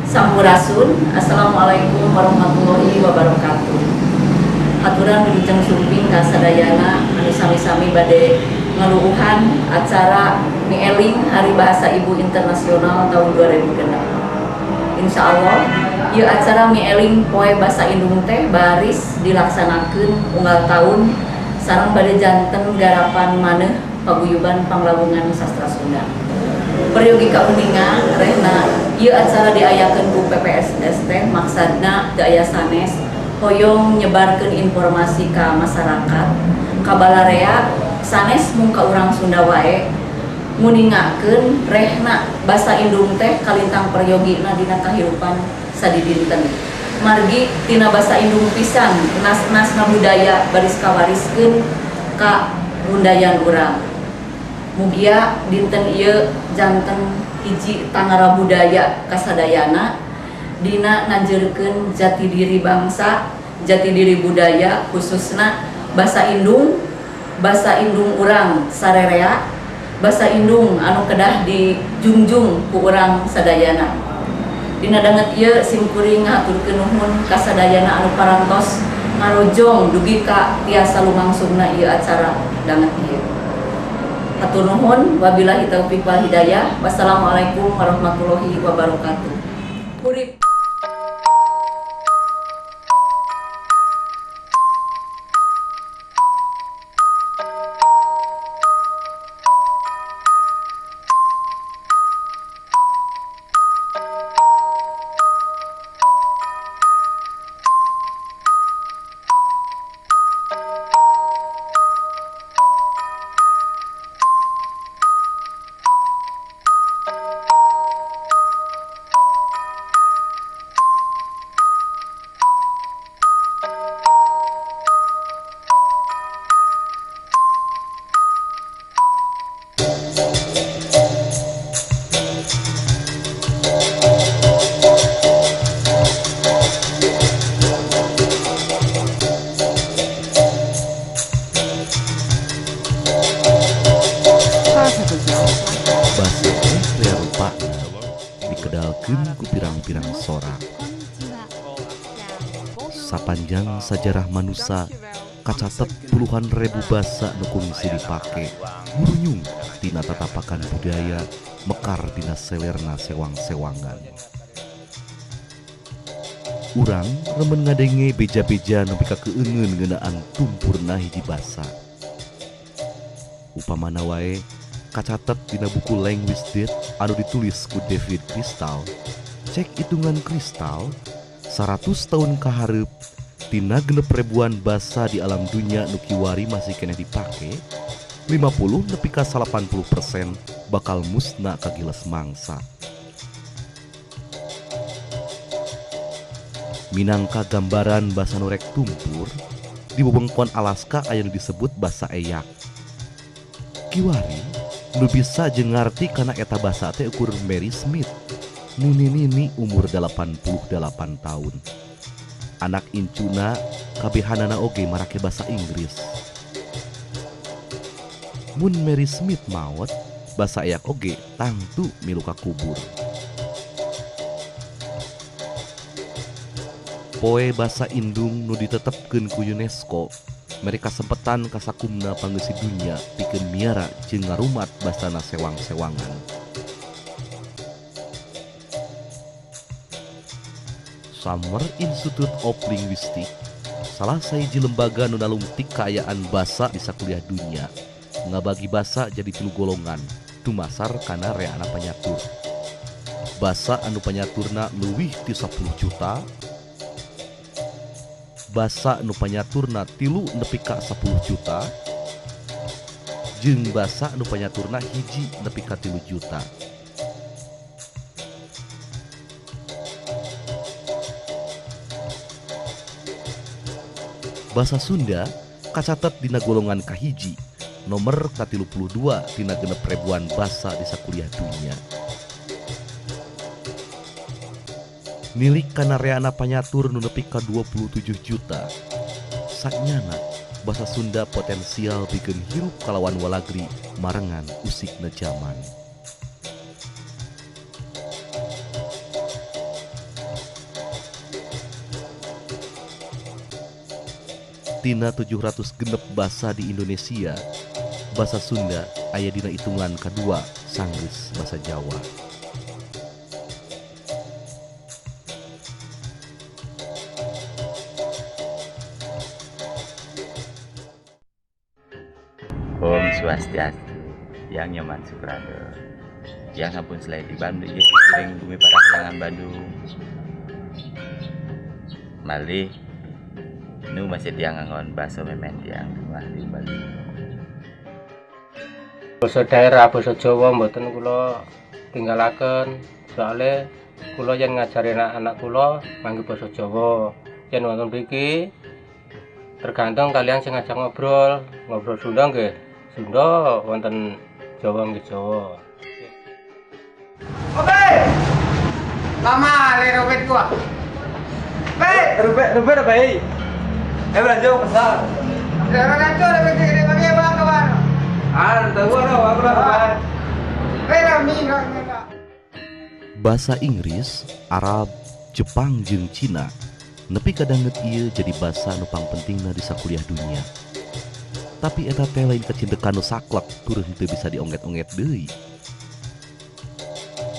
Sampurasun, Assalamualaikum warahmatullahi wabarakatuh. Haturan wilujeng sumping ka sadayana anu sami-sami bade ngaluuhan acara Mieling Hari Bahasa Ibu Internasional tahun 2006. Insya Allah, ieu acara Mieling Poe Basa Indung teh baris dilaksanakeun unggal tahun sareng bade janten garapan maneh Paguyuban Panglawungan Sastra Sunda. Peryogi kauninga rehna ieu acara diayakeun ku PPSS teh maksadna teu aya sanes hoyong nyebarkeun informasi ka masyarakat, ka balarea, sanes mung ka urang Sunda wae, nguningakeun rehna basa indung teh kalintang peryogina dina kahirupan sadidinten. Margi tina basa indung pisan nas-nasna budaya baris kawariskeun ka rundayan urang. Mugia dinten ieu janten hiji tangara budaya kasadayana dina nanjeurkeun jati diri bangsa, jati diri budaya, khususna basa indung, basa indung urang sarerea, basa indung anu kedah dijungjung ku urang sadayana. Dina danget ieu simkuring ngahaturkeun nuhun kasadayana anu parantos ngarojong dugi ka tiasa lumangsungna ieu acara danget ieu. Hatur nuhun, wabillahi taufik wal hidayah. Wassalamualaikum warahmatullahi wabarakatuh. Urip. Basa teh rea rupana dikedalkeun ku pirang-pirang sora. Sapanjang sajarah manusa kacatet puluhan ribu basa nu kungsi dipake, murunyung tina tatapakan budaya, mekar dina selerna sewang-sewangan. Urang remen ngadenge beja-beja nepi ka keungeun ngeunaan tumpurna hiji basa. Upamana wae kacatet dina buku Language Death anu ditulis ku David Crystal, cek hitungan Crystal 100 tahun kahareup tina 6 ribuan basa di alam dunya nu kiwari masih keneh dipake, 50 nepi ka 80% bakal musna kagiles mangsa. Minangka gambaran basa nu rek tumpur, di wewengkon Alaska aya nu disebut basa Eyak. Kiwari nu bisa jeung ngarti kana eta basa teh ukur Mary Smith, nini-nini umur 88 tahun. Anak incuna kabehanana oge marake basa Inggris. Mun Mary Smith maot, basa Eyak oge tangtu milu kakubur. Poe Basa Indung nu ditetepkeun ku UNESCO mere kasempetan ka sakumna pangeussi dunya pikeun miara jeung ngarumat basana sewang-sewangan. Summer Institute of Linguistics, salah sahiji lembaga nu nalungtik kaayaan basa di sakuliah dunya, ngabagi basa jadi tilu golongan dumasar kana reana panyatur. Basa anu panyaturna leuwih ti 10 juta, basa nu panyaturna 3 nepi ka 10 juta, jeung basa nu panyaturna 1 nepi ka 3 juta. Basa Sunda kacatet dina golongan kahiji, nomor ka-32 tina 6 ribuan basa di sakuliah dunya. Nilik kana reana panyatur nu nepi ka 27 juta, sanyana basa Sunda potensial pikeun hirup kalawan walagri marengan usikna jaman. Tina 706 basa di Indonesia, basa Sunda aya dina hitungan kadua sanggeus basa Jawa. Om Swastiastu, Tiang Nyoman Sukrado. Tiang sampun selain di Bandung, ieu piring bumi Parahyangan Bandung. Malih nu masih tiang nganggon basa memen tiang rumah di Bali. Basa daerah, basa Jawa mboten kula tinggalaken, soale kula yen ngajari anak-anak kula ngangge basa Jawa. Yen wonten mriki tergantung kalian sing ngajak ngobrol, ngobrol Sunda nggih Sunda, wonten Jawa nggih Jawa. Oke. Lama le robet gua. Be, Rupet, rupet apa eh? Eh belanja besar. Orang itu lebih gede bagi bang kawan. Ah, tahu lah, aku lah. Be, mi, Basa Inggris, Arab, Jepang jeung Cina nepi ka danget ieu jadi basa nu pangpentingna di sakuliah dunia. Tapi eta teh lain kacindekan nu saklek tur henteu bisa dionget-onget deui.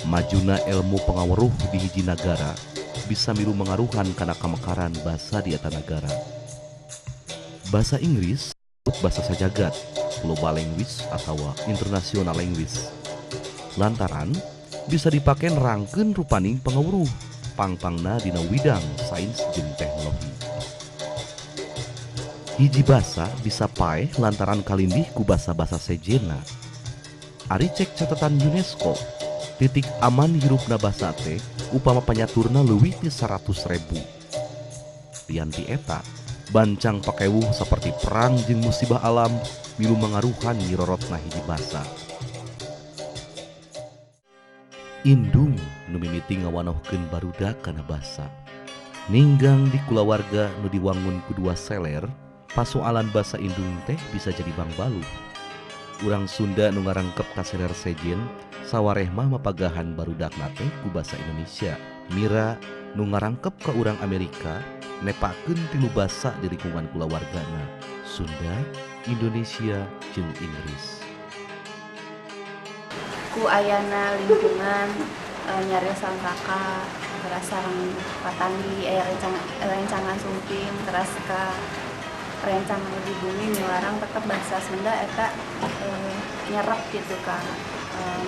Majuna ilmu pangaweruh di hiji nagara bisa milu mangaruhan kana kamekaran basa di eta nagara. Basa Inggris basa sajagat, global language atawa international language. Lantaran bisa dipake nerangkeun rupaning pangaweruh pangpangna dina widang sains jeung teknologi. Hiji basa bisa paeh lantaran kalindih ku basa-basa sejenna. Ari cek catatan UNESCO, titik aman hirupna basa teh upama panyaturna leuwih ti 100.000. Lian ti eta, bancang pakewuh saperti perang jeung musibah alam milu mangaruhan nyirorotna hiji basa. Indung nu mimiti ngawanohkeun barudak kana basa. Ninggang di kulawarga nu diwangun ku dua seler, pasoalan basa indung teh bisa jadi bangbaluh. Urang Sunda nu ngarangkep ka seler sejen, sawareh mah mapagahan barudakna teh ku basa Indonesia. Mira nu ngarangkep ka urang Amerika nepakeun tilu basa di lingkungan kulawargana, Sunda, Indonesia, jeung Inggris. Ku ayana lingkungan nyarios sareng kakak, teras sareng patanggi, aya rencangan sumping, teras ka rencang di bumi milarang tetep bahasa Sunda eta nyerep gitu ka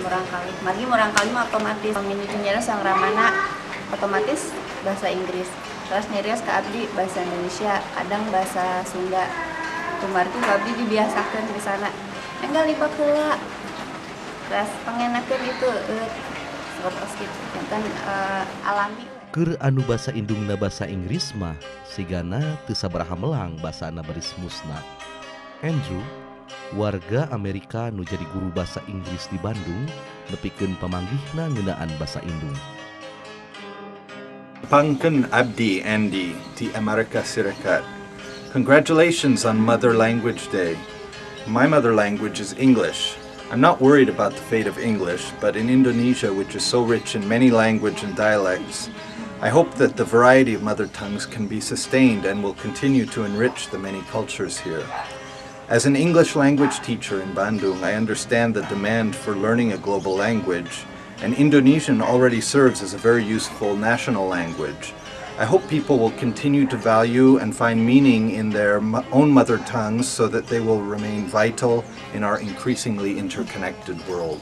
murangkalih. Margi murangkalih mah otomatis menuju nyarios sareng ramana otomatis bahasa Inggris. Terus nyarios ka abdi bahasa Indonesia, kadang bahasa Sunda. Kumargi ku abdi dibiasakeun di sana. Enggal lipat heula. Terus pengenakeun itu seperti gitu. Janten alami. Keur anu basa indungna basa Inggris mah sigana teu sabaraha melang basana baris musna. Andrew, warga Amerika nu jadi guru basa Inggris di Bandung, nepikeun pamanggihna ngeunaan basa indung. Pangken Abdi Andy di Amerika Serikat. Congratulations on Mother Language Day. My mother language is English. I'm not worried about the fate of English, but in Indonesia, which is so rich in many language and dialects, I hope that the variety of mother tongues can be sustained and will continue to enrich the many cultures here. As an English language teacher in Bandung, I understand the demand for learning a global language, and Indonesian already serves as a very useful national language. I hope people will continue to value and find meaning in their own mother tongues so that they will remain vital in our increasingly interconnected world.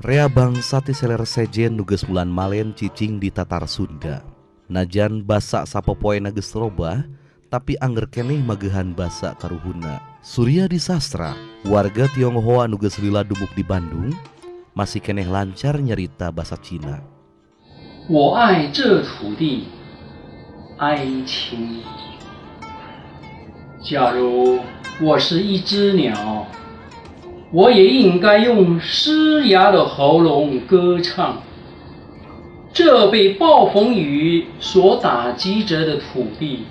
Rea bangsa ti seler sejen nu geus bulan malen cicing di Tatar Sunda. Najan basa sapopoena geus robah, tapi angger keneh magehan basa karuhuna. Surya di Sastra, warga Tionghoa nu geus lila dumuk di Bandung, masih keneh lancar nyarita basa Cina. 我爱这土地，爱情。假如我是一只鸟，我也应该用嘶哑的喉咙歌唱。这被暴风雨所打击着的土地。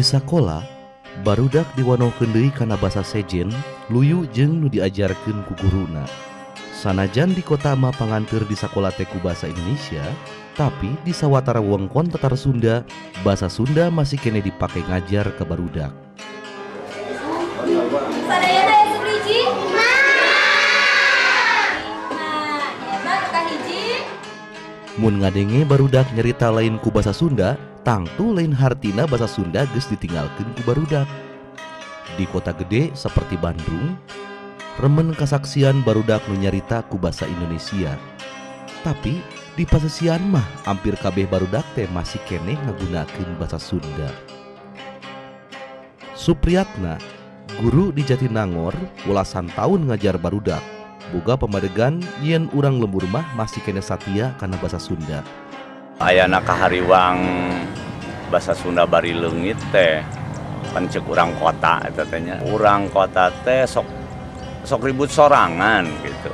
Di sakola, barudak diwanohkeun deui kana basa sejen, luyu jeung nu diajarkeun ku guruna. Sanajan di kota mah panganteur di sakola teh ku basa Indonesia, tapi di sawatara wewengkon Tatar Sunda, basa Sunda masih keneh dipake ngajar ka barudak. Sadayana aya hiji? Nah, nyaeta nu kahiji. Mun ngadenge barudak nyerita lain ku basa Sunda, tangtu lain hartina basa Sunda geus ditinggalkeun ku barudak. Di kota gede seperti Bandung, remen kasaksian barudak nu nyarita ku basa Indonesia. Tapi di pasesian mah hampir kabeh barudak teh masih keneh ngagunakeun basa Sunda. Supriyatna, guru di Jatinangor, welasan tahun ngajar barudak. Boga pamadegan yen urang lembur mah masih keneh satia kana basa Sunda. Ayana kahariwang basa Sunda bari leungit teh pan ceuk urang kota eta teh nya. Urang kota teh sok sok ribut sorangan gitu.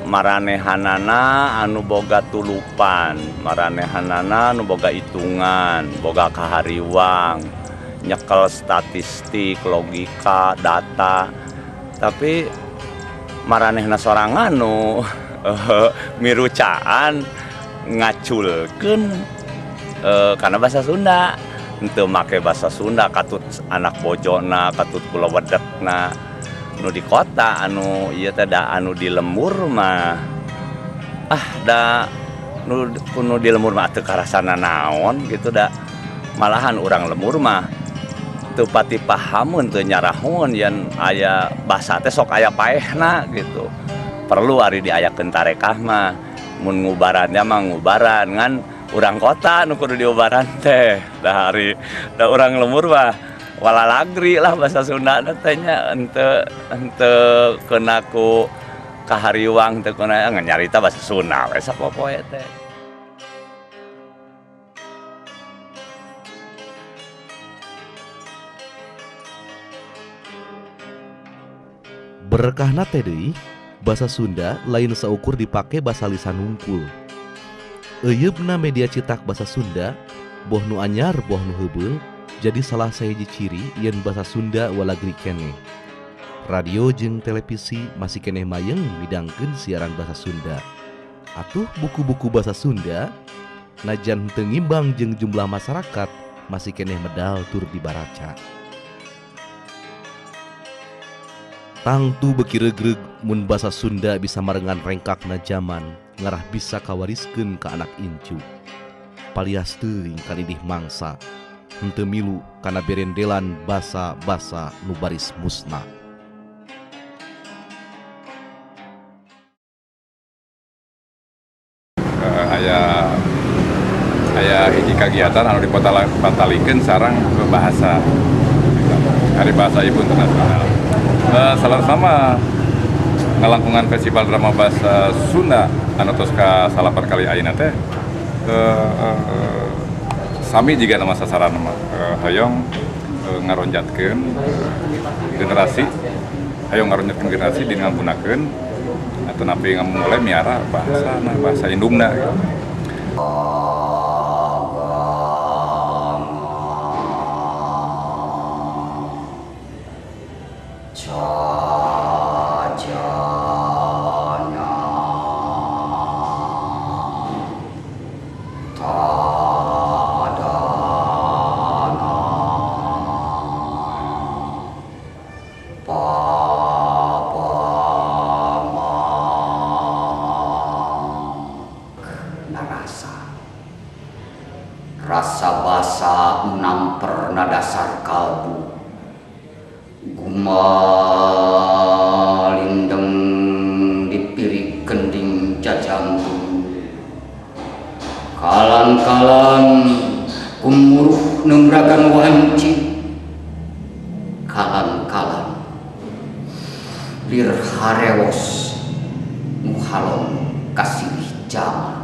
Maranehanana anu boga tulupan, maranehanana anu boga hitungan, boga kahariwang, nyekel statistik, logika, data. Tapi maranehna sorangan nu mirucaan ngaculkeun kana bahasa Sunda. Henteu make bahasa Sunda katut anak bojona, katut kulawedekna. Nu di kota anu ieu teh da anu di lembur mah da nu di lembur mah teu karasana naon gitu da. Malahan urang lembur mah teu pati pahameun, teu nyarahun yen aya basa teh sok aya paehna gitu. Perlu ari diayakeun tarekah mah, mun ngubarannya mah ngubaran ngan urang kota nu kudu diubaran teh. Da ari da urang lembur mah walalagri lah bahasa Sunda teh nya, henteu henteu keuna ku kahariwang, teu keuna nyarita bahasa Sunda we sapopoe teh. Berkahna teh deui, basa Sunda lain saukur dipake basa lisan hungkul. Euyeubna media cetak basa Sunda, boh nu anyar boh nu heubeul, jadi salah sahiji ciri yen basa Sunda walagri keneh. Radio jeung televisi masih keneh mayeng midangkeun siaran basa Sunda. Atuh buku-buku basa Sunda najan teu ngimbang jeung jumlah masyarakat masih keneh medal tur dibaraca. Tangtu beuki regreg mun basa Sunda bisa marengan rengkakna jaman ngarah bisa kawariskeun ka anak incu. Palias teuing kalidih mangsa, henteu milu kana berendelan basa-basa nu baris musnah. Aya hiji kagiatan anu dipatalikeun sareng bahasa Hari Bahasa Ibu Internasional. Salah sama ngalangkungan Festival Drama Bahasa Sunda anu tos ka salapan kali ayeuna teh sami jiga nama sasaran mah hoyong ngaronjatkeun generasi, hoyong ngaronjatkeun generasi dina ngagunakeun atau napi ngamumule miara bahasa bahasa indungna gitu. Rasa basa enam pernah dasar kalbu gumalindeng dipirik gending jajanggung kalan-kalan gumuruh nemragan wanci kalan-kalan lir harewos muhalon kasilih jaman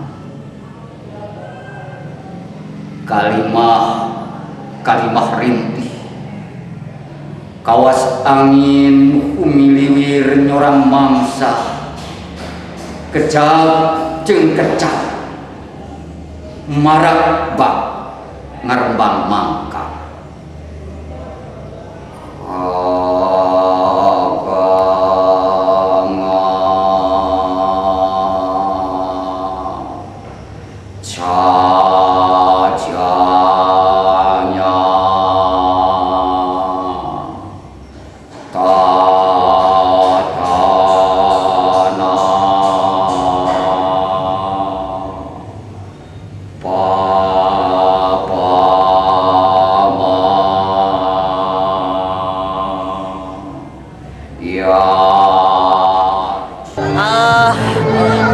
kalimah kalimah rintih kawas angin humiliwir nyorang mangsa kecap jeung kecap marak bak ngarembang mangka.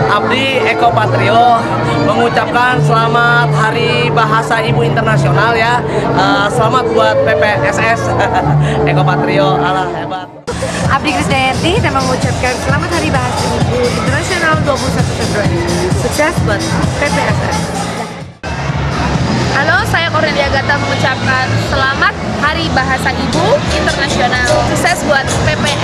Abdi Eko Patrio mengucapkan selamat Hari Bahasa Ibu Internasional ya. Selamat buat PPSS. Eko Patrio, alah hebat. Abdi Krisdayanti dan mengucapkan selamat Hari Bahasa Ibu Internasional 21 Februari. Sukses buat PPSS. Halo, saya Cornelia Gata mengucapkan selamat Hari Bahasa Ibu Internasional. Sukses buat PPSS.